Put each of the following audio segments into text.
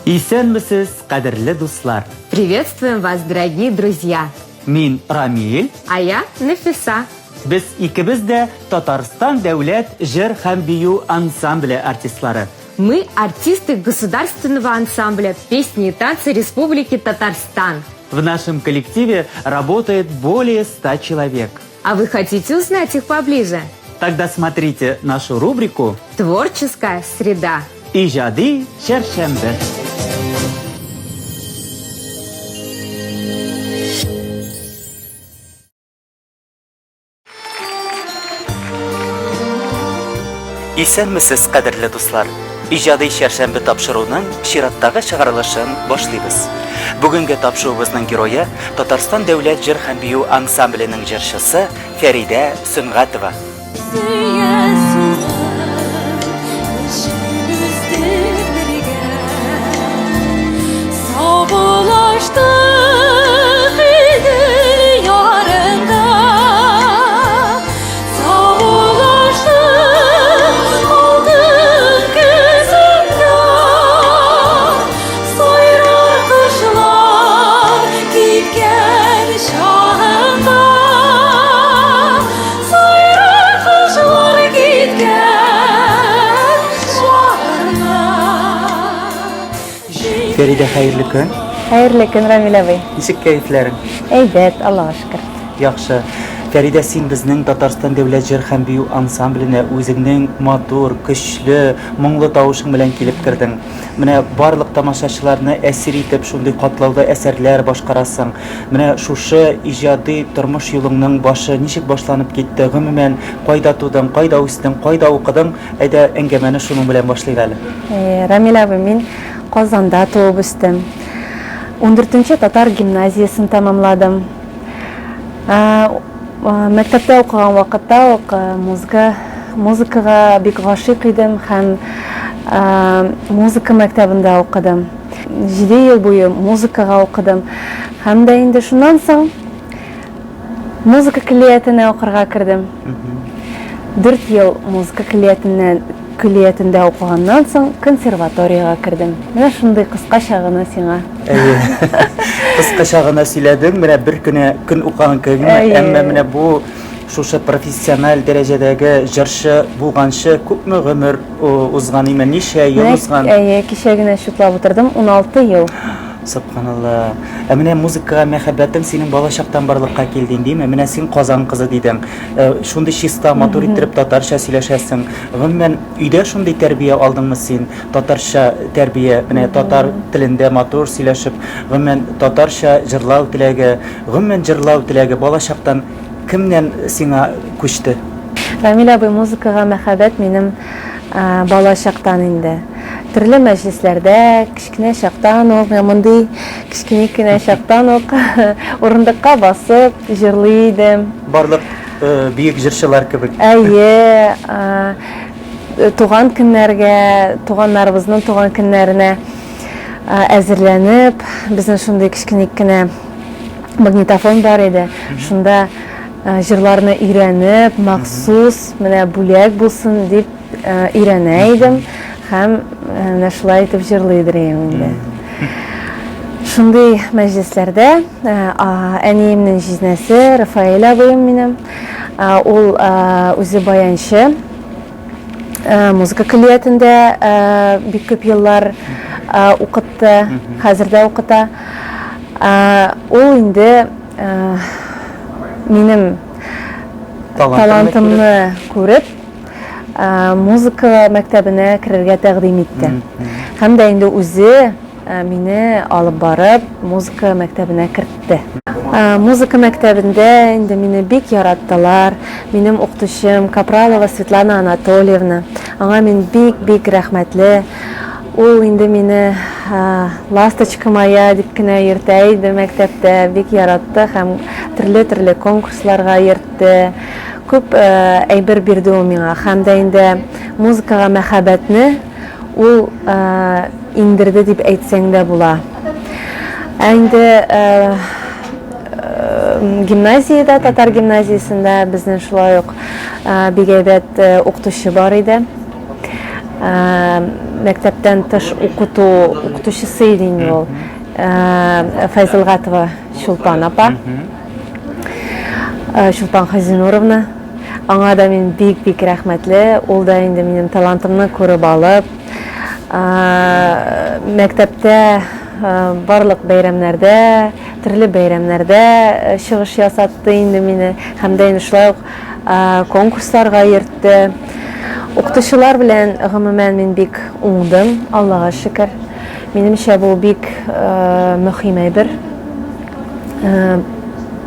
Исәнмесез, кадерле дуслар! Приветствуем вас, дорогие друзья! Мин Рамиль. А я Нафиса. Без икебез дә Татарстан дәүләт җыр һәм бию ансамбле артистлары. Мы артисты государственного ансамбля песни и танцы Республики Татарстан. В нашем коллективе работает более 100 человек. А вы хотите узнать их поближе? Тогда смотрите нашу рубрику «Творческая среда». Иҗади чәршәмбе. Исәнмесез, кадерле дуслар! Иҗади чәршәмбе тапшыруның чираттагы чыгарылышын башлыйбыз. Бүгенге тапшыруыбызның герое Татарстан дәүләт җыр һәм бию ансамбленең җырчысы Фәридә Сөнгатова. Фәридә, хәерле көн. Хәерле көн, Рамил абый. Ничек кәефләрең? Әйбәт, Аллага шөкер. Яхшы. Фәридә, син безнең Татарстан дәүләт җыр һәм бию ансамбленә үзеңнең матур, көчле, моңлы тавышың белән килеп кердең. Менә барлык тамашачыларны әсир итеп, шундый катлаулы әсәрләр башкарасың. Менә шушы иҗади тормыш юлыңның башы ничек башланып китте? Гомумән, кайда тудың, кайда үстең, кайда укыдың? Әйдә, әңгәмәне шуның белән башлыйк әле. Рамил абый, мин Казанда туып үстем. Ундүртенче татар гимназиясен тәмамладым. Мәктәптә укыган вакытта ук музыка музыкага бик гашыйк идем һәм музыка мәктәбендә укыдым. 7 ел буе музыкага укыдым. Һәм дә инде шуннан соң музыка көллиятенә укырга кердем. 4 ел музыка көллиятеннән көллиятендә укыганнан соң консерваториягә кердем. Менә шундый кыскача гына сиңа. Әйе. Кыскача гына сөйләдең, менә бер кенә көн укыган кебек, әмма менә бу шушы профессиональ дәрәҗәдәге җырчы булганчы күпме гомер узган име, ничә ел узган? Әйе, кичә генә чутлап утырдым, 16 ел. Сөбханалла. Ә менә музыкага мәхәббәтең синең балачактан барлыкка килде инде, димме? Менә син Казан кызы дидең. Шундый чиста, матур иттереп татарча сөйләшәсең. Гомумән, өйдә шундый тәрбия алдыңмы син? Татарча тәрбия, менә татар телендә матур сөйләшеп, гомумән, татарча җырлау теләге, гомумән, җырлау теләге балачактан кемнән сиңа күчте? Рамил абый, музыкага мәхәббәт минем балачактан инде. Төрле мәҗлесләрдә, кечкенә чактан ук, менә мондый кечкенә кенә чактан ук урындыкка басып җырлый идем. Барлык бөек җырчылар кебек. Әйе, туган көннәргә, туганнарыбызның туган көннәренә әзерләнеп, безнең шундый кечкенә кенә магнитофон бар иде. Шунда җырларны өйрәнеп, махсус менә бүләк булсын дип өйрәнә идем һәм менә шулай итеп җырлый идем инде. Шундый мәҗлесләрдә әниемнең җизнәсе Рафаэль абыем минем, ул үзе баянчы, музыка көллиятендә бик күп еллар укытты, хәзер дә укыта. Ул инде минем талантымны күреп, музыка мәктәбенә керергә тәкъдим итте. Һәм дә инде үзе мине алып барып, музыка мәктәбенә кертте. Музыка мәктәбендә инде мине бик яраттылар. Минем укытучым Капралова Светлана Анатольевна. Аңа мин бик-бик рәхмәтле. Ул инде мине ласточка моя дип кенә йөртә иде мәктәптә. Бик яратты һәм төрле-төрле конкурсларга йөртте. Күп әйбер бирде ул миңа. Һәм дә инде музыкага мәхәббәтне ул иңдерде дип әйтсәң дә була. Ә инде гимназиядә, татар гимназиясендә безнең шулай ук бик әйбәт укытучы бар иде. Мәктәптән тыш укыту укытучысы иде инде ул. Фәйзелгатова Чулпан апа. Чулпан Хазинуровна. Аңа да мин бик-бик рәхмәтле. Ул да инде минем талантымны күреп алып, мәктәптә барлык бәйрәмнәрдә, төрле бәйрәмнәрдә чыгыш ясатты инде мине. Һәм дә инде шулай ук конкурсларга йөртте. Укытучылар белән гомумән мин бик уңдым, Аллага шөкер. Минемчә, бу бик мөһим әйбер.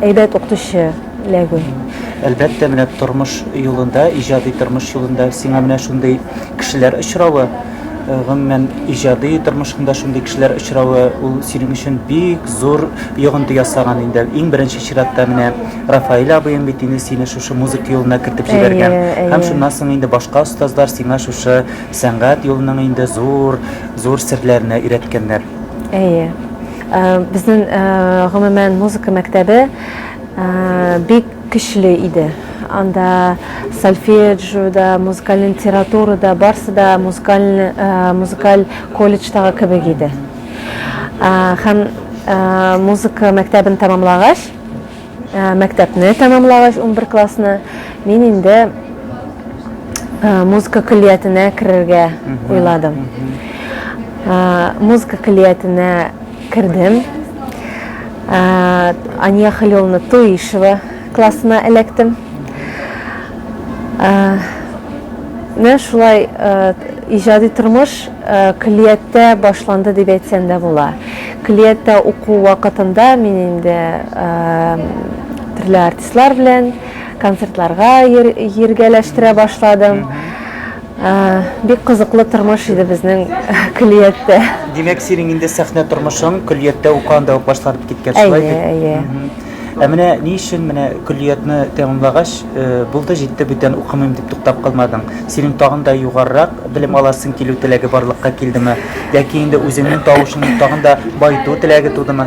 Әйбәт укытучы эләгү. Әлбәттә, менә тормыш юлында, иҗади тормыш юлында сиңа менә шундый кешеләр очравы, гомумән, иҗади тормышыңда шундый кешеләр очравы, ул синең өчен бик зур йогынты ясаган инде. Иң беренче чиратта менә Рафаэль абыең бит инде сине шушы музыка юлына кертеп җибәргән. Һәм шуннан соң инде башка остазлар сиңа шушы сәнгать юлының инде зур, зур серләренә өйрәткәннәр. Әйе. Безнең гомумән музыка мәктәбе бик көчле иде. Анда сольфеджио да, музыкаль литература да, барсы да музыкаль, музыкаль колледждагы кебек иде. Һәм музыка мәктәбен тәмамлагач, мәктәпне тәмамлагач, 11 классны, мин инде музыка көллиятенә керергә уйладым. Музыка көллиятенә кердем. Ания Халиловна Туишева классына эләктем. Менә шулай иҗади тормыш көллияттә башланды дип әйтсәм дә була. Көллияттә уку вакытында мин инде төрле артистлар белән концертларга йөргәләштерә башладым. Бик кызыклы тормыш иде безнең көллияттә. Димәк, синең инде сәхнә тормышың көллияттә укыганда ук башланып киткән, шулай бит? Әйе, әйе. Ә менә ни өчен менә көллиятне тәмамлагач, булды, җитте, бүтән укымыйм дип туктап калмадың? Синең тагын да югарырак белем аласың килү теләге барлыкка килдеме? Яки инде үзеңнең тавышыңны тагын да баету теләге тудымы?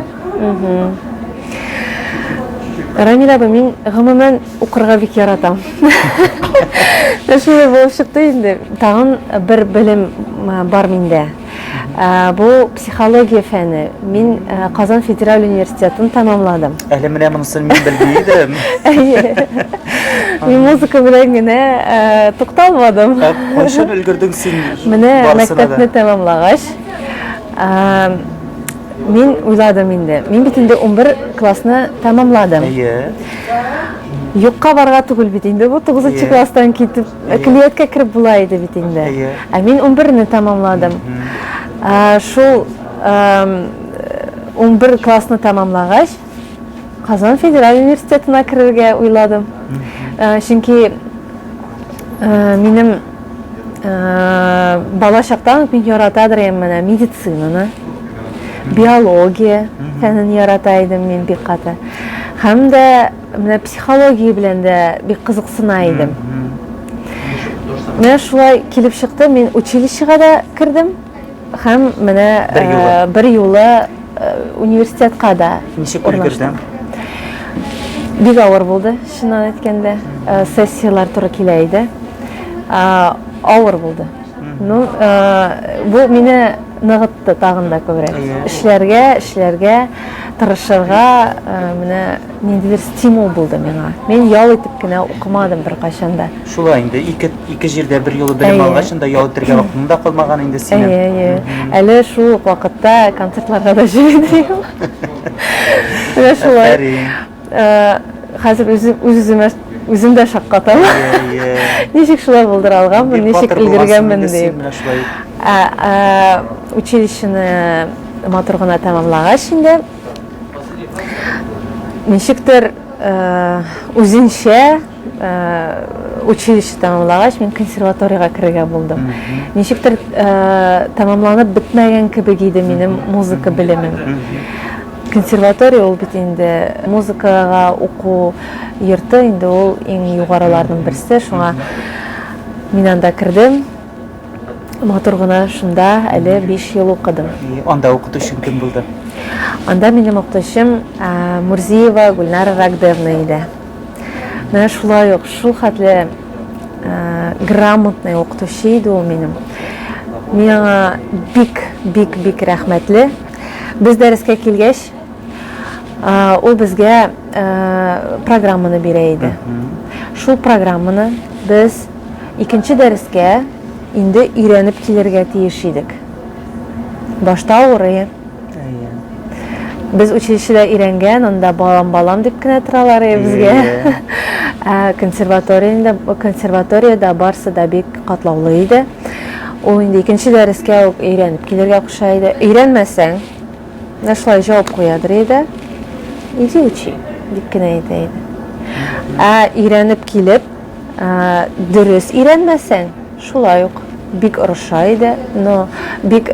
Рамил абый, мин гомумән укырга бик яратам. Шулай булып чыкты инде. Тагын бер белем бар миндә. Бу психология фәне. Мин Казан федераль университетын тәмамладым. Әле менә монысын мин белми идем. Әйе. Мин музыка белән генә тукталмадым. Ә кайчан өлгердең син? Менә мәктәпне тәмамлагач, Мин уйладым инде. Мин бит инде 11 классны тәмамладым. Әйе. Юкка барга түгел бит инде бу 9 класстан китеп, көллияткә кереп була иде бит инде. Әйе. Ә мин 11-не тәмамладым. Шул 11 классны тәмамлагач, Казан федераль университетына керергә уйладым. Чөнки минем бала чактан ук мин яратадыр идем менә медицинаны, биология фәнен ярата идем мин бик каты. Һәм дә менә психология белән дә бик кызыксына идем. Менә шулай килеп чыкты, мин училищега да кердем. Һәм менә бер юлы университетка да Ничек өлгердең? Бик авыр булды, чыннан әйткәндә. Сессияләр туры килә иде. Авыр булды. Ну, бу мине ныгытты тагын да күбрәк. Эшләргә, эшләргә, тырышырга, менә ниндидер стимул булды миңа. Мин ял итеп кенә укымадым беркайчан да. Шулай инде, ике җирдә бер юлы белем алгач, инде ял итәргә вакытың да калмаган инде синең. Әйе, әйе. Әле шул ук вакытта концертларга да йөри идем. Менә шулай. Хәзер үз-үземә үзем дә шаккатам. Ничек шулай булдыра алганмын, ничек өлгергәнмен дип. Ә училищены матур гына тәмамлагач инде, ничектер үзенчә училище тәмамлагач, мин консерваториягә керергә булдым. Ничектер тәмамланып бетмәгән кебек иде минем музыка белемем. Консерватория ул бит инде музыкага уку йорты, инде ул иң югарыларның берсе, шуңа мин анда кердем. Матур гына шунда әле 5 ел укыдым. Анда укытучың кем булды? Анда минем укытучым Мурзиева Гульнара Рагдевна иде. Менә шулай ук шул хәтле грамотный укытучы иде ул минем. Мин аңа бик, бик, бик рәхмәтле. Без дәрескә килгәч, ул безгә программаны бирә иде. Шул программаны без икенче дәрескә инде өйрәнеп килергә тиеш идек. Башта авырые. Без училищеда өйрәнгән, анда балам-балам дип кенә торалар безгә. Ә консерваториядә, консерваториядә барсы да бик катлаулы иде. Ул инде икенче дәрескә үк өйрәнеп килергә куша иде. Өйрәнмәсәң, менә шулай җавап куядыр иде. Иди учи, дип кенә әйтә иде. Ә өйрәнеп килеп, дөрес өйрәнмәсәң, шулай ук бик орыша иде, но бик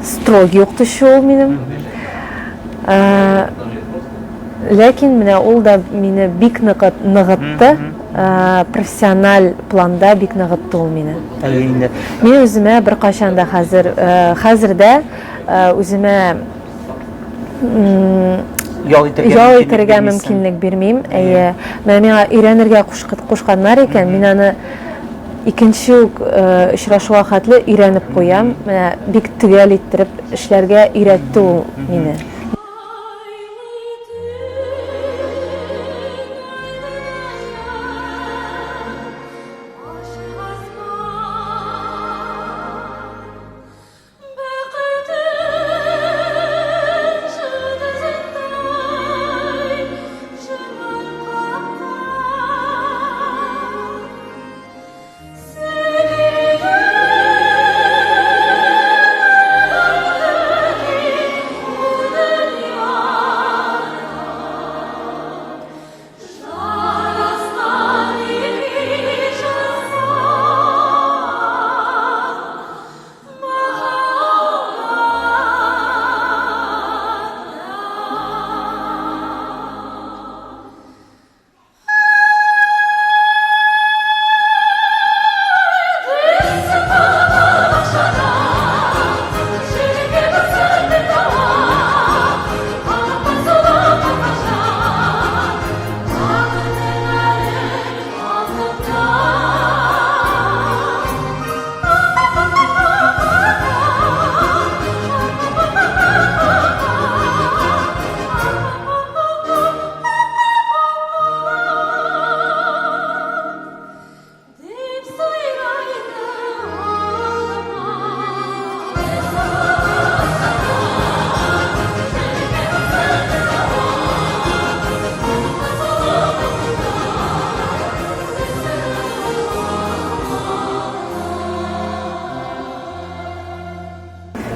строгий укытучы ул минем. Ләкин менә ул да мине бик ныгыт, ныгытты. Профессиональ планда бик ныгытты ул мине. Әйе инде. Мин үземә беркайчан да хәзер, хәзер дә үземә ял итәргә, ял итәргә мөмкинлек бирмим. Әйе. Менә миңа өйрәнергә кушканнар икән, мин аны икенче үк очрашуга хәтле өйрәнеп куям. Менә бик төгәл иттереп эшләргә өйрәтте ул мине.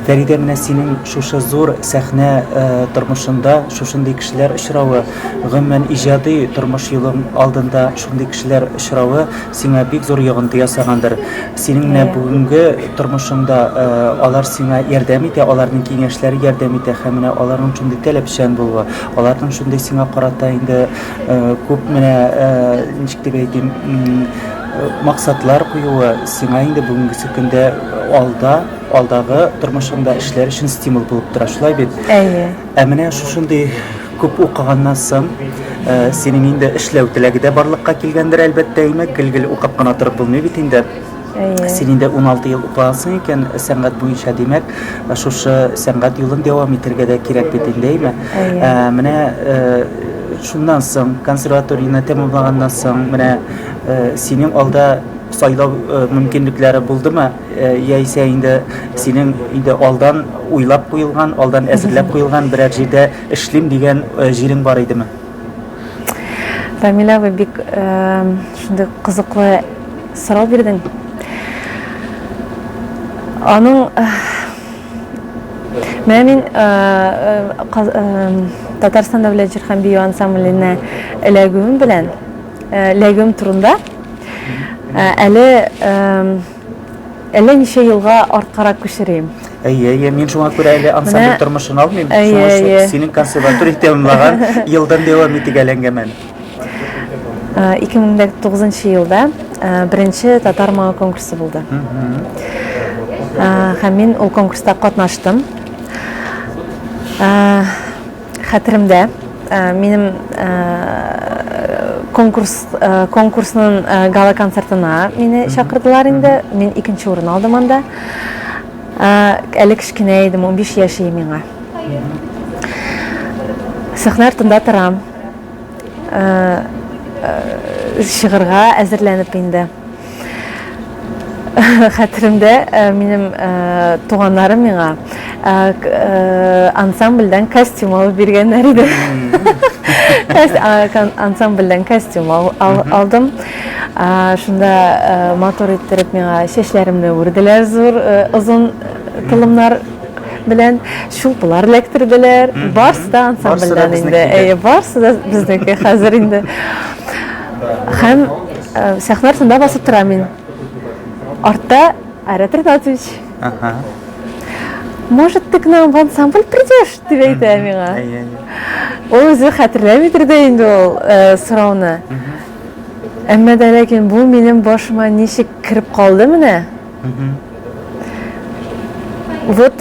Фәридә, менә синең шушы зур сәхнә э, тормышында шушындый кешеләр очравы, гомумән иҗади тормыш юлың алдында шундый кешеләр очравы сиңа бик зур йогынты ясагандыр. Синең менә бүгенге тормышыңда э, алар сиңа ярдәм итә, аларның киңәшләре ярдәм итә һәм менә аларның шундый таләпчән булуы, аларның шундый сиңа карата инде э, күп менә ничек дип әйтим, максатлар куюы сиңа инде бүгенгесе көндә алда алдагы тормышыңда эшләр өчен стимул булып тора, шулай бит? Әйе. Ә менә шушындый күп укыганнан соң, э, синең инде эшләү теләге дә барлыкка килгәндер, әлбәттә, әйме? Гел-гел укып кына торып булмый бит инде. Әйе. Син инде 16 ел укыгансың икән сәнгать буенча, димәк, шушы сәнгать юлын дәвам итәргә дә кирәк бит инде, әйме? Әйе. Ә, менә э, шуннан соң, консерваторияне тәмамлаганнан соң, менә э, синең алда сайлау мөмкинлекләре булдымы? Яисә инде синең инде алдан уйлап куелган, алдан әзерләп куелган берәр җирдә эшлим дигән җирең бар идеме? Рамил абый, бик шундый кызыклы сорау бирдең. Аның Менә мин Татарстан дәүләт җыр һәм бию ансамбленә эләгүем белән, эләгүем турында әле әллә ничә елга арткарак күчерим. Әйе, әйе, мин шуңа күрә әле ансамбль тормышын алмыйм. Шуңа шул синең консерватория тәмамлаган елдан дәвам итик әле әңгәмәне. 2009 елда беренче татар моңы конкурсы булды. Һәм мин ул конкурста катнаштым. Хәтеремдә, минем Конкурс конкурсның гала концертына мине чакырдылар инде. Мин икенче урын алдым анда. Әле кечкенә идем, 15 яшь иде миңа. Сәхнә артында торам. Чыгырга әзерләнеп инде. Хәтеремдә, минем туганнарым миңа ансамбльдән костюм алып биргәннәр иде. Ансамбльдән костюм алдым. Шунда матур иттереп миңа чәчләремне үрделәр зур озын толымнар белән, чулпылар эләктерделәр. Барсы да ансамбльдән инде. Әйе, барсы да безнеке хәзер инде. Һәм сәхнә артында басып торам мин. Артта Айрат Ринатович. Ага. Может, ты к нам в ансамбль придешь, дип әйтә миңа. Ул үзе хәтерләмидер дә инде ул сорауны. Әмма дә ләкин бу минем башыма ничек кереп калды менә. Вот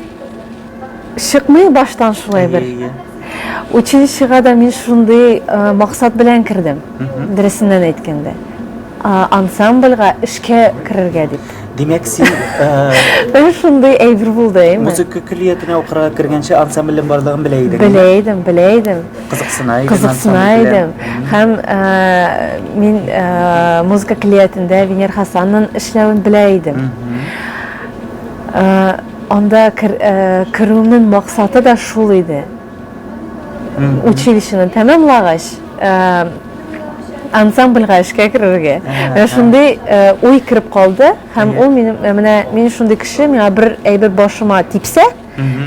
чыкмый баштан шулай бер. Училищега да мин шундый максат белән кердем, дөресеннән әйткәндә. Ансамбльгә эшкә керергә дип. Димәк, син Менә шундый әйбер булды, әйме? Музыка көллиятенә укырга кергәнче ансамбльнең барлыгын белә идең. Белә идем, белә идем. Кызыксына идең. Кызыксына идем. Һәм мин музыка көллиятендә Венер Хасанның эшләвен белә идем. Анда керүемнең максаты да шул иде. Училищены тәмамлагач, ансамбльгә эшкә керергә. Менә шундый уй кереп калды һәм ул минем менә мин шундый кеше, миңа бер әйбер башыма типсә,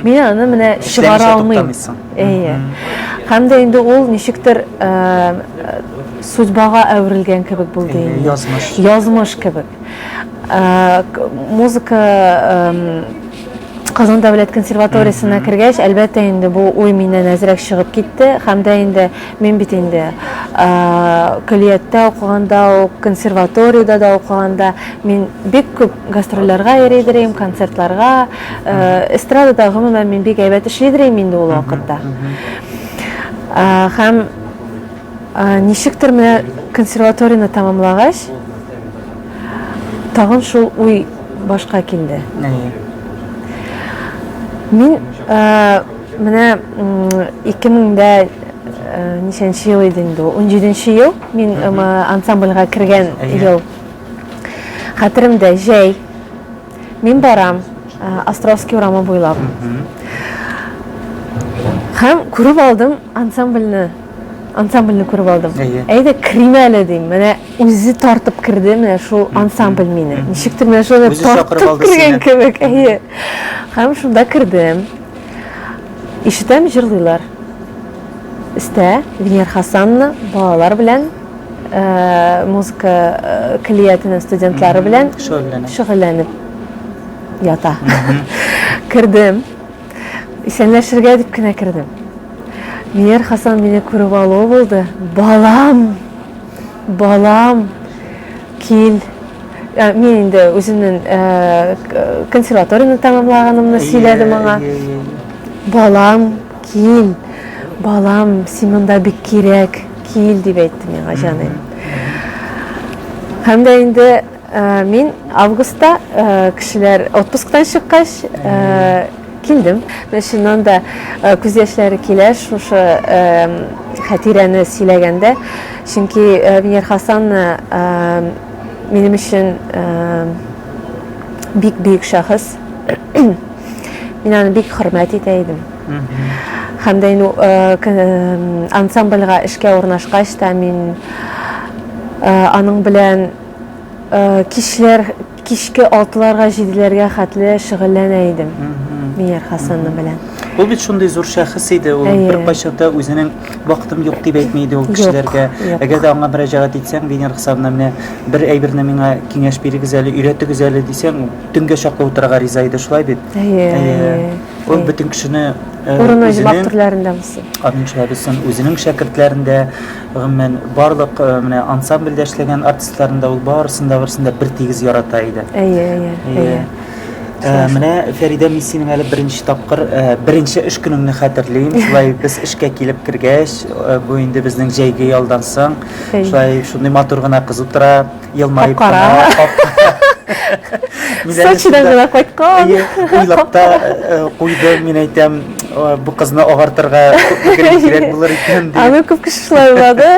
мин аны менә чыгара алмыйм. Әйе. Һәм дә инде ул ничектер судьбага әверелгән кебек булды инде. Язмыш. Язмыш кебек. Музыка Казан дәүләт консерваториясенә кергәч, әлбәттә инде бу уй миннән әзрәк чыгып китте һәм дә инде мин бит инде көллияттә укыганда ук, консерваториядә дә укыганда мин бик күп гастрольләргә йөри идем, концертларга, эстрадада гомумән мин бик әйбәт эшли идем инде ул вакытта. Һәм ничектер менә консерваторияне тәмамлагач, Тагын шул уй башка килде. Мин менә 2000 дә ничәнче ел иде инде ул, 17 ел мин ансамбльгә кергән ел. Хәтеремдә, җәй. Мин барам Островский урамы буйлап. Һәм күреп алдым ансамбльне. Ансамбльне күреп алдым. Әйдә, керим әле дим. Менә үзе тартып керде менә шул ансамбль мине. Ничектер менә шулай тартып кергән кебек. Әйе. Һәм шунда кердем. Ишетәм, җырлыйлар. Өстә Венер Хасанна балалар белән музыка көллиятенең студентлары белән шөгыльләнеп ята. Кердем. Исәнләшергә дип кенә кердем. Венер Хасан мине күреп алуы булды. Балам! Балам, кил. Мин инде үземнең консерваторияне тәмамлаганымны сөйләдем аңа. Балам, кил. Балам, син монда бик кирәк, кил, дип әйтте миңа җаным. Һәм дә инде мин августта кешеләр отпусктан чыккач, Килдем. Менә чыннан да күз яшьләре килә шушы хатирәне сөйләгәндә. Чөнки Венер Хасанна минем өчен бик бөек шәхес. Мин аны бик хөрмәт итә идем. Һәм дә инде ансамбльгә эшкә урнашкач та мин аның белән кичләр Кичке алтыларга, җиделәргә хәтле шөгыльләнә идем Мияр Хасанов белән. Ул бит шундый зур шәхес иде, ул беркайчан да үзенең вакытым юк дип әйтми иде ул кешеләргә. Әгәр дә аңа мөрәҗәгать итсәң, Венера Хасановна, менә бер әйберне миңа киңәш бирегез әле, өйрәтегез әле дисәң, төнгә чаклы утырырга риза иде, шулай бит? Әйе. Ул бөтен кешене Урыны оҗмах түрләрендә булсын. Амин, шулай булсын. Үзенең шәкертләрен дә, гомумән, барлык менә ансамбльдә эшләгән артистларын да ул барысын да, барысын да бер тигез ярата иде. Әйе, әйе, әйе. Менә, Фәридә, мин синең әле беренче тапкыр, беренче эш көнеңне хәтерлим. Шулай без эшкә килеп кергәч, бу инде безнең җәйге ялдан соң, шулай шундый матур гына кыз утыра, елмаеп кына. Сочидан гына кайткан. Уйлап та куйдым, мин әйтәм, бу кызны агартырга күпме кирәк булыр икән дип. Аны күп кеше шулай уйлады.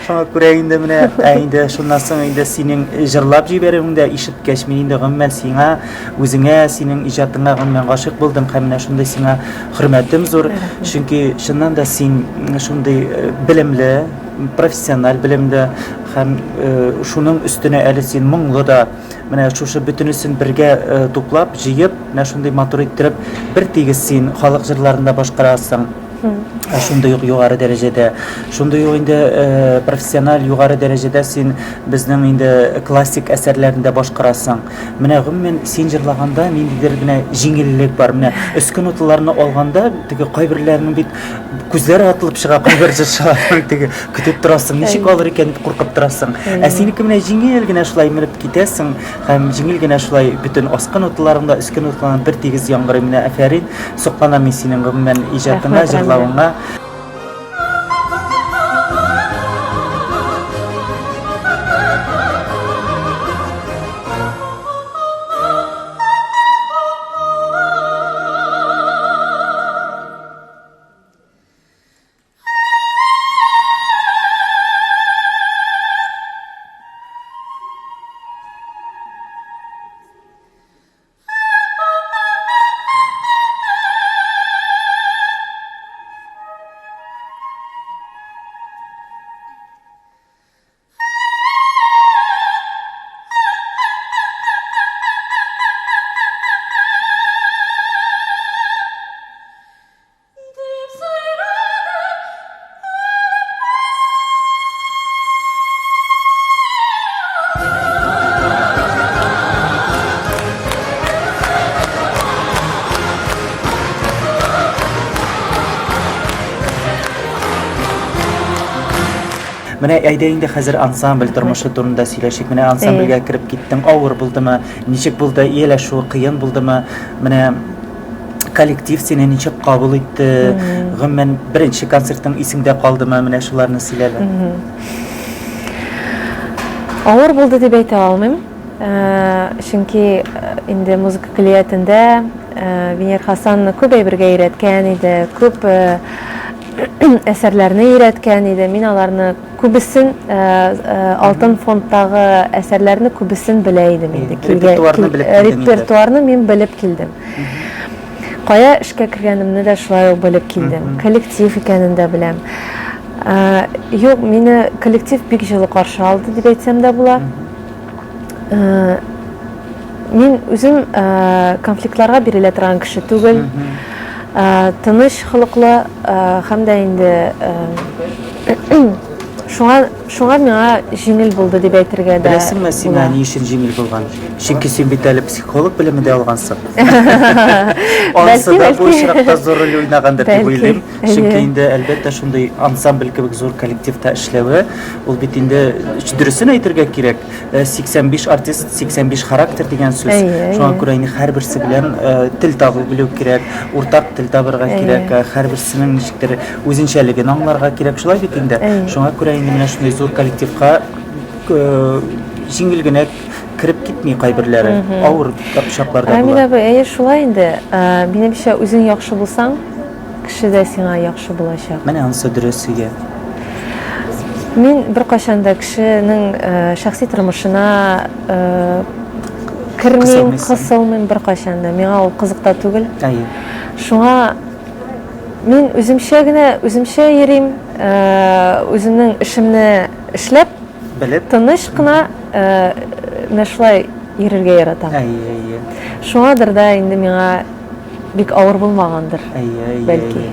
Шуңа күрә инде менә, ә инде шуннан соң инде синең җырлап җибәрүеңне дә ишеткәч, мин инде гомумән сиңа, үзеңә, синең иҗатыңа гомумән гашыйк булдым һәм менә шундый сиңа хөрмәтем зур. Чөнки чыннан да син шундый белемле, профессиональ белемле һәм шуның өстенә әле син моңлы да. Менә шушы бөтенесен бергә туплап, җыеп, менә шундый матур иттереп, бер тигез син халык җырларын да башкарасың. Шундый ук югары дәрәҗәдә. Шундый ук инде профессиональ югары дәрәҗәдә син безнең инде классик әсәрләрне дә башкарасың. Менә гомумән син җырлаганда ниндидер генә җиңеллек бар. Менә өске ноталарны алганда, теге кайберләренең бит күзләре атылып чыга, кайбер җырчыларның теге көтеп торасың, ничек алыр икән дип куркып торасың. Ә синеке менә җиңел генә шулай менеп китәсең һәм җиңел генә шулай бөтен аскы ноталарың да, өске ноталарың бер тигез яңгырый. Менә афәрин, сокланам мин синең гомумән иҗатыңа, җырлавыңа. Менә әйдә инде хәзер ансамбль тормышы турында сөйләшик. Менә ансамбльгә кереп киттең, авыр булдымы? Ничек булды? Ияләшү кыен булдымы? Менә коллектив сине ничек кабул итте? Гомумән, беренче концертың исеңдә калдымы? Менә шуларны сөйлә әле. Авыр булды дип әйтә алмыйм. Э, чөнки э, инде музыка көллиятендә э, Венер Хасановна күп әйбергә өйрәткән иде, күп әсәрләрне өйрәткән иде. Мин аларны күбесен алтын фондтагы әсәрләрне күбесен белә идем инде. Репертуарны белеп килдең. Репертуарны мин белеп килдем. Кая эшкә кергәнемне дә шулай ук белеп килдем. Коллектив икәнен дә беләм. Юк, мине коллектив бик җылы каршы алды дип әйтсәм дә була. Мин үзем конфликтларга бирелә торган кеше түгел. Тыныч холыклы һәм дә инде шуңа Шуңа миңа җиңел булды дип әйтергә дә. Беләсеңме, сиңа ни өчен җиңел булган? Чөнки син бит әле психолог белеме дә алгансың. Анысы да бу очракта зур роль уйнагандыр дип уйлыйм. Чөнки инде, әлбәттә, шундый ансамбль кебек зур коллективта эшләве, ул бит инде дөресен әйтергә кирәк, 85 артист, 85 характер дигән сүз. Шуңа күрә инде һәрберсе белән тел табу белү кирәк, уртак тел табырга кирәк, һәрберсенең ничектер үзенчәлеген аңларга кирәк, шулай бит инде. Шуңа күрә инде менә шундый зур коллективка җиңел генә кереп китми кайберләре. Авыр чаклар да була. Рамил абый, әйе, шулай инде. Минемчә, үзең яхшы булсаң, кеше дә сиңа яхшы булачак. Менә анысы дөрес, әйе. Мин беркайчан да кешенең шәхси тормышына кермим, кысылмыйм беркайчан да. Миңа ул кызык та түгел. Әйе. Шуңа мин үземчә генә, үземчә йөрим, үземнең эшемне эшләп, белеп, тыныч кына менә шулай йөрергә яратам. Әйе, әйе. Шуңадыр да инде миңа Бик авыр булмагандыр, бәлки.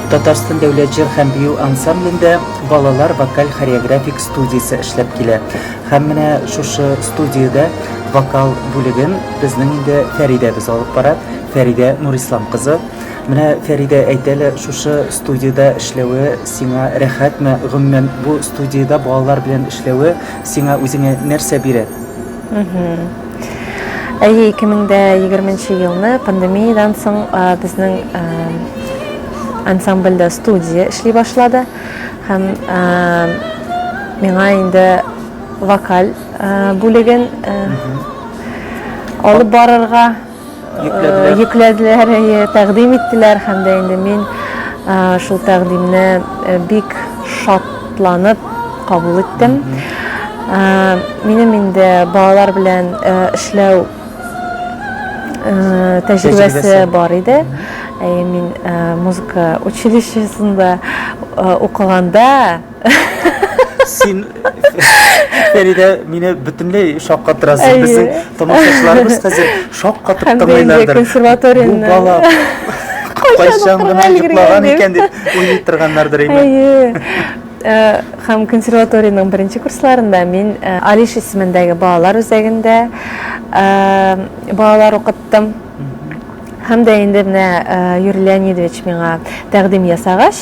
Татарстан дәүләт җыр һәм бию ансамблендә балалар вокаль-хореографик студиясе эшләп килә. Һәм менә шушы студиядә вокал бүлеген безнең инде Фәридәбез алып бара. Фәридә Нурислам кызы. Менә Фәридә, әйт әле, шушы студиядә эшләве сиңа рәхәтме? Гомумән, бу студиядә балалар белән эшләве сиңа үзеңә нәрсә бирә? Әйе, 2020 елны пандемиядән соң безнең ансамбльдә студия эшли башлады. Һәм миңа инде вокаль бүлеген алып барырга йөкләделәр, әйе, тәкъдим иттеләр һәм дә инде мин шул тәкъдимне бик шатланып кабул иттем. Минем инде балалар белән эшләү тәҗрибәсе бар иде. Әйе, мин музыка училищесында укыганда Син, Фәридә, мине бөтенләй шаккатырасың. Безнең тамашачыларыбыз хәзер шаккатып тыңлыйлардыр. Консерваторияне. Бу бала кайчан гына йоклаган икән дип уйлый торганнардыр инде. Әйе. Э, һәм консерваториянең беренче курсларында мин э, Алиш исемендәге балалар үзәгендә э, балалар укыттым. Һәм дә инде менә Юрий Леонидович миңа тәкъдим ясагач,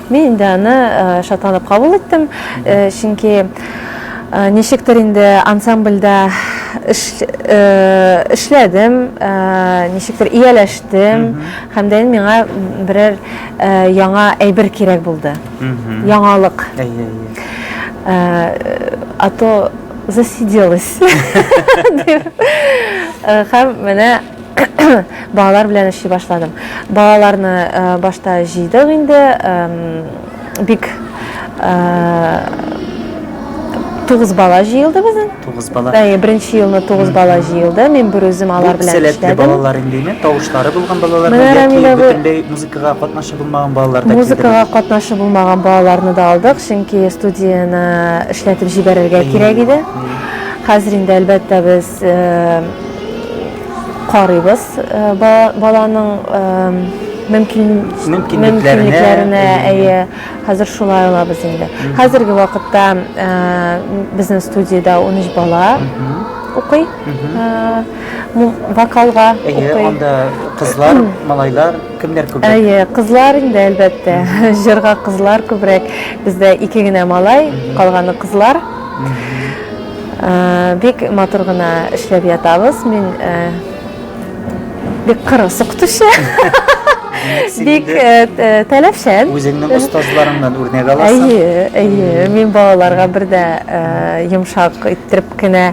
мин инде аны шатланып кабул иттем, чөнки ничектер инде ансамбльдә эш, эшләдем, ничектер ияләштем, һәм дә инде миңа берәр яңа әйбер кирәк булды. Яңалык. А то засиделась. Һәм менә балалар белән эшли башладым. Балаларны э, башта җыйдык инде, бик э, тугыз бала җыелды безнең. Тугыз бала. Әйе, беренче елны тугыз бала җыелды. Мин бер үзем алар белән эшләдем. Сәләтле балалар инде, име? Тавышлары булган балалар яки бөтенләй музыкага катнашы булмаган балалар да. Музыкага катнашы булмаган балаларны да алдык, чөнки студияне эшләтеп җибәрергә кирәк иде. Хәзер инде әлбәттә без э, карыйбыз э, баланың э, мөмкинлекләренә, әйе, хәзер шулай алабыз инде. Хәзерге вакытта э, безнең студиядә 13 бала укый. Вокалга укый. Анда кызлар, малайлар, кемнәр күбрәк? Әйе, кызлар инде, әлбәттә. Җырга кызлар күбрәк. Бездә ике генә малай, калганы кызлар. Э, бик матур гына эшләп ятабыз. Мин э, бик кырыс укытучы. Бик э, таләпчән. Үзеңнең остазларыңнан үрнәк аласың. Әйе, әйе. Мин балаларга бер дә йомшак иттереп кенә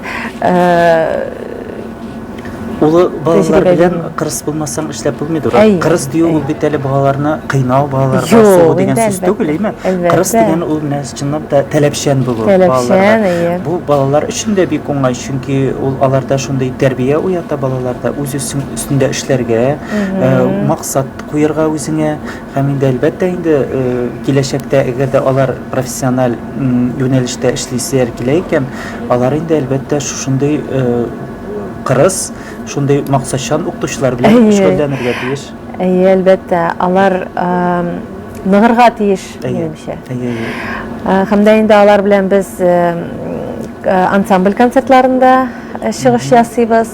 Улы балалар белән кырыс булмасаң эшләп булмыйдыр. Кырыс дию ул бит әле балаларны кыйнау, балаларга сугу дигән сүз түгел, әйме? Кырыс дигән ул менә чынлап та таләпчән булу балаларга. Әйе. Бу балалар өчен дә бик уңай, чөнки ул аларда шундый тәрбия уята балаларда үз өстендә эшләргә, э, максат куерга үзеңә һәм инде әлбәттә инде э, киләчәктә әгәр дә алар профессиональ юнәлештә эшлиселәр килә икән, алар инде әлбәттә шушындый э, кырыс, шундый максатчан укытучылар белән шөгыльләнергә тиеш. Әйе, әлбәттә, алар ныгырга тиеш, минемчә. Әйе, әйе. Һәм дә инде алар белән без ансамбль концертларында чыгыш ясыйбыз,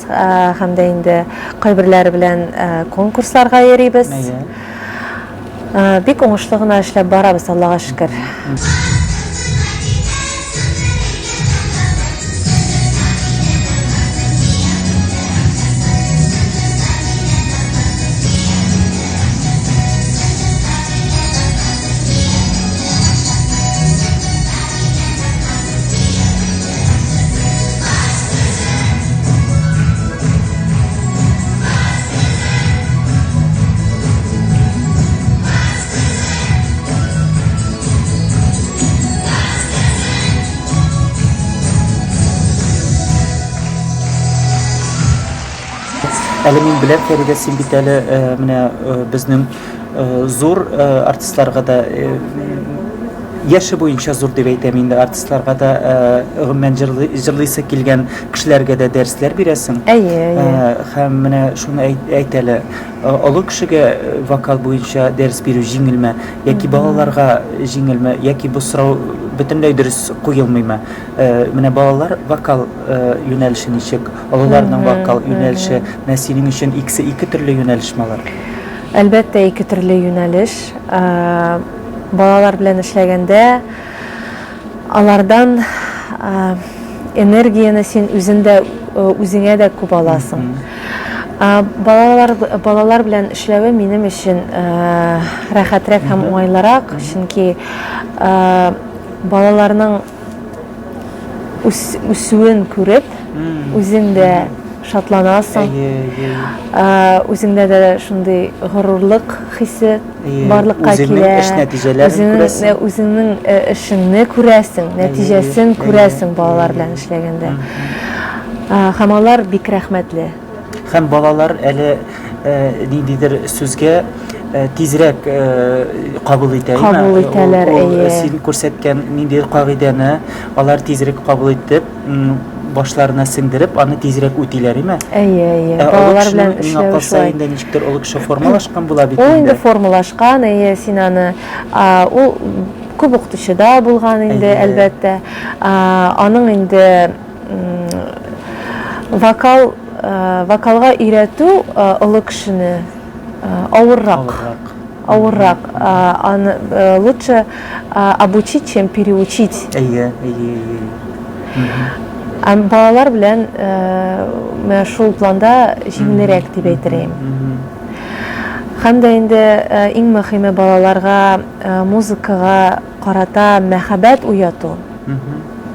һәм дә инде кайберләре белән конкурсларга йөрибез. Әйе. Бик уңышлы гына эшләп барабыз, Аллага шөкер. Әле мин беләм, Фәридә, син бит әле э, менә э, безнең э, зур артистларга да Яше буенча зур дип әйтәм инде артистларга да, гомумән җырлыйсы килгән кешеләргә дә дәресләр бирәсең. Әйе, әйе. Һәм менә шуны әйт әле, олы кешегә вокал буенча дәрес бирү җиңелме, яки балаларга җиңелме, яки бу сорау бөтенләй дөрес куелмыймы? Менә балалар вокал юнәлеше ничек, олыларның вокал юнәлеше, менә синең өчен икесе ике төрле юнәлешме алар? Әлбәттә, ике төрле юнәлеш. Балалар белән эшләгәндә алардан энергияне син үзен дә үзеңә дә күп аласың. Балалар балалар белән эшләве минем өчен рәхәтрәк һәм уңайлырак, чөнки балаларның үсүен күреп, үзең дә шатланасың. Үзеңдә дә шундый горурлык хисе барлыкка килә. Үзеңнең эш нәтиҗәләрен күрәсең. Үзеңнең эшеңне күрәсең, нәтиҗәсен күрәсең балалар белән эшләгәндә. Һәм алар бик рәхмәтле. Һәм балалар әле ниндидер сүзгә тизрәк кабул итә. Кабул итәләр, әйе. Син күрсәткән ниндидер кагыйдәне алар тизрәк кабул итеп, башларына сеңдереп, аны тизрәк үтиләр, име? Әйе, әйе. Балалар белән эшләү шулай. Инде ничектер олы кеше формалашкан була бит инде. Ул инде формалашкан, әйе, син аны ул күп укытучыда булган инде, әлбәттә. Аның инде Вокал, вокалга өйрәтү олы кешене авыррак. Авыррак. Аны лучше обучить, чем переучить. Әйе, әйе, әйе. Ә балалар белән менә шул планда җиңелрәк дип әйтер идем. Һәм дә инде иң мөһиме балаларга музыкага карата мәхәббәт уяту.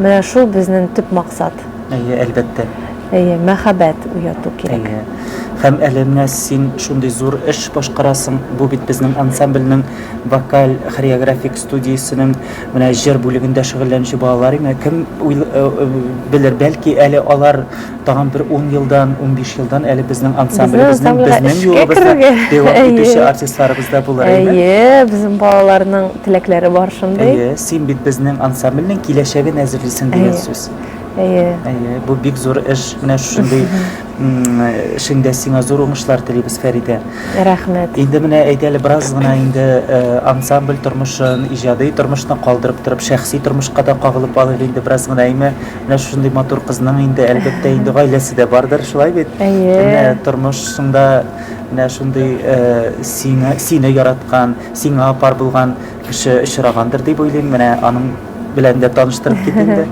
Менә шул безнең төп максат. Әйе, әлбәттә. Әйе, мәхәббәт уяту кирәк. Әйе. Һәм әле менә син шундый зур эш башкарасың. Бу бит безнең ансамбльнең вокаль хореографик студиясенең менә җыр бүлегендә шөгыльләнүче балалар име? Кем белер, бәлки әле алар Тагын бер 10 елдан, 15 елдан әле безнең ансамблебезнең, безнең юлыбызда дәвам итүче артистларыбыз да булыр, әйе? Әйе, безнең балаларның теләкләре бар шундый. Әйе, син бит безнең ансамбльнең киләчәген әзерлисең дигән сүз. Әйе. Әйе, бу бик зур эш. Менә шундый эшеңдә сиңа зур уңышлар телибез, Фәридә. Рәхмәт. Инде менә әйдә әле бераз гына инде ансамбль тормышын, иҗади тормышны калдырып торып, шәхси тормышка да кагылып алыйк инде бераз гына, әйме? Менә шушындый матур кызның инде, әлбәттә, инде гаиләсе дә бардыр, шулай бит? Әйе. Менә тормышыңда менә шундый сине, сине яраткан, сиңа пар булган кеше очрагандыр дип уйлыйм. Менә аның белән дә таныштырып кит инде.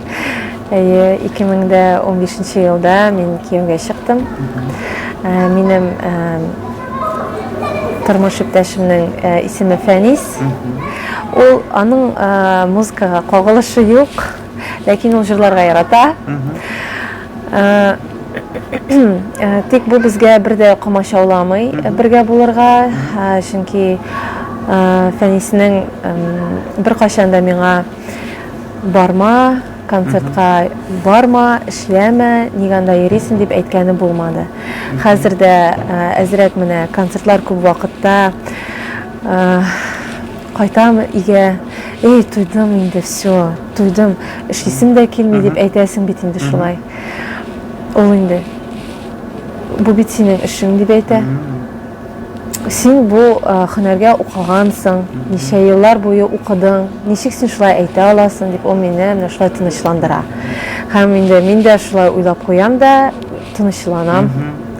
Әйе, 2015 елда мин кияүгә чыктым. Минем тормыш иптәшемнең исеме Фәнис. Ул аның музыкага кагылышы юк. Ләкин ул җырларга ярата. Тик бу безгә бер дә комачауламый бергә булырга, чөнки Фәниснең беркайчан да миңа барма, концертка барма, эшләмә, нигә анда йөрисең дип әйткәне булмады. Хәзер дә әзрәк менә концертлар күп вакытта Кайтам өйгә, эй, туйдым инде, все, туйдым, эшлисем дә килми дип әйтәсең бит инде шулай. Ул инде, бу бит синең эшең дип әйтә. Син бу һөнәргә укыгансың, ничә еллар буе укыдың, ничек син шулай әйтә аласың дип ул мине менә шулай тынычландыра. Һәм инде мин дә шулай уйлап куям да, тынычланам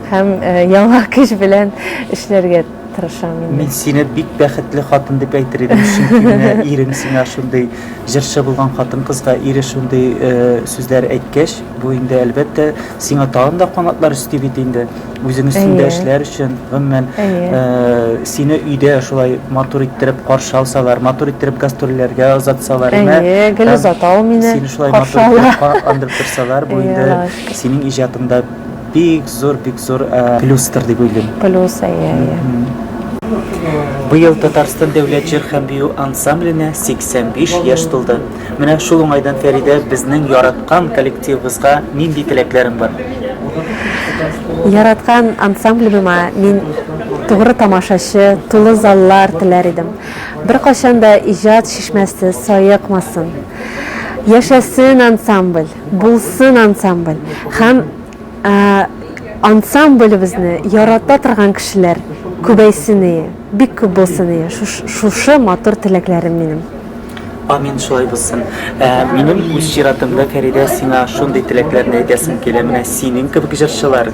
һәм яңа көч белән эшләргә тырышам инде. Мин сине бик бәхетле хатын дип әйтер идем, чөнки менә ирең сиңа шундый җырчы булган хатын-кызга ире шундый э, сүзләр әйткәч, бу инде әлбәттә сиңа тагын да канатлар өсти бит инде. Үзең өстендә эшләр өчен, гомумән, э, сине өйдә шулай матур иттереп каршы алсалар, матур иттереп гастрольләргә озатсалар, Әйе, гел озата ул мине. Сине шулай матур иттереп канатландырып торсалар, бу инде синең иҗатыңда Бик зур, бик зур плюстыр дип уйлыйм. Плюс, әйе, әйе. Быел Татарстан дәүләт җыр һәм бию ансамбленә 85 яшь тулды. Менә шул уңайдан, Фәридә, безнең яраткан коллективыбызга нинди теләкләрең бар? Яраткан ансамблемыма мин тугры тамашачы, тулы заллар теләр идем. Беркайчан да иҗат чишмәсе саекмасын. Яшәсен ансамбль, булсын ансамбль. Һәм ансамблебезне ярата торган кешеләр күбәйсен ие, бик күп булсын ие. Шушы матур теләкләрем минем. Амин, шулай булсын. Ә, минем үз чиратымда, Фәридә, сиңа шундый теләкләрне әйтәсем килә. Менә синең кебек җырчылар,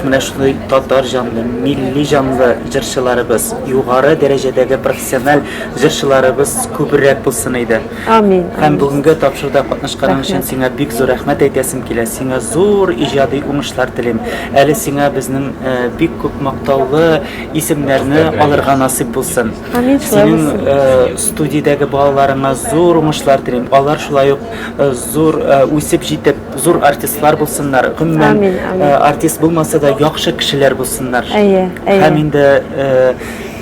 менә шундый татар җанлы, милли җанлы җырчыларыбыз, югары дәрәҗәдәге профессиональ җырчыларыбыз күбрәк булсын иде. Амин. Һәм бүгенге тапшыруда катнашканың өчен сиңа бик зур рәхмәт әйтәсем килә. Сиңа зур иҗади уңышлар телим. Әле сиңа безнең э, бик күп мактаулы исемнәрне алырга насыйп булсын. Амин, шулай Синең булсын. э, студиядәге балаларыңа зур уңышлар телим. Алар шулай ук э, зур э, үсеп җитеп, зур артистлар булсыннар. Гомумән, Амин, амин. э, артист булмаса да яхшы кешеләр булсыннар. Әйе, әйе. Һәм инде э,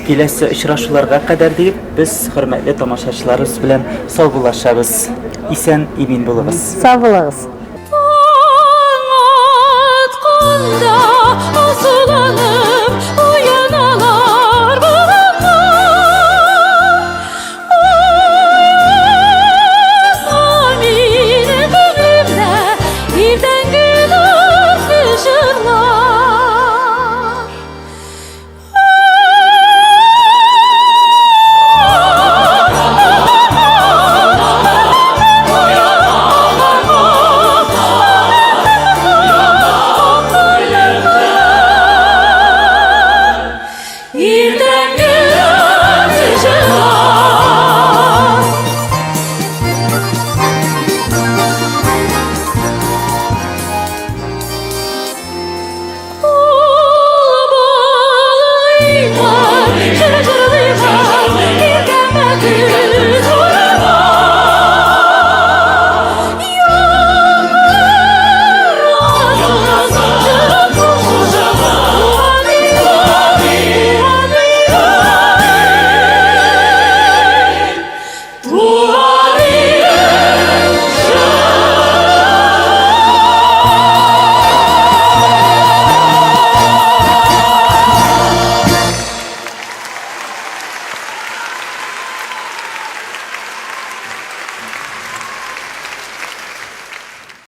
киләсе очрашуларга кадәр диеп, без хөрмәтле тамашачыларыбыз белән саубуллашабыз. Исән, имин булыгыз. Сау булыгыз. Таң атканда.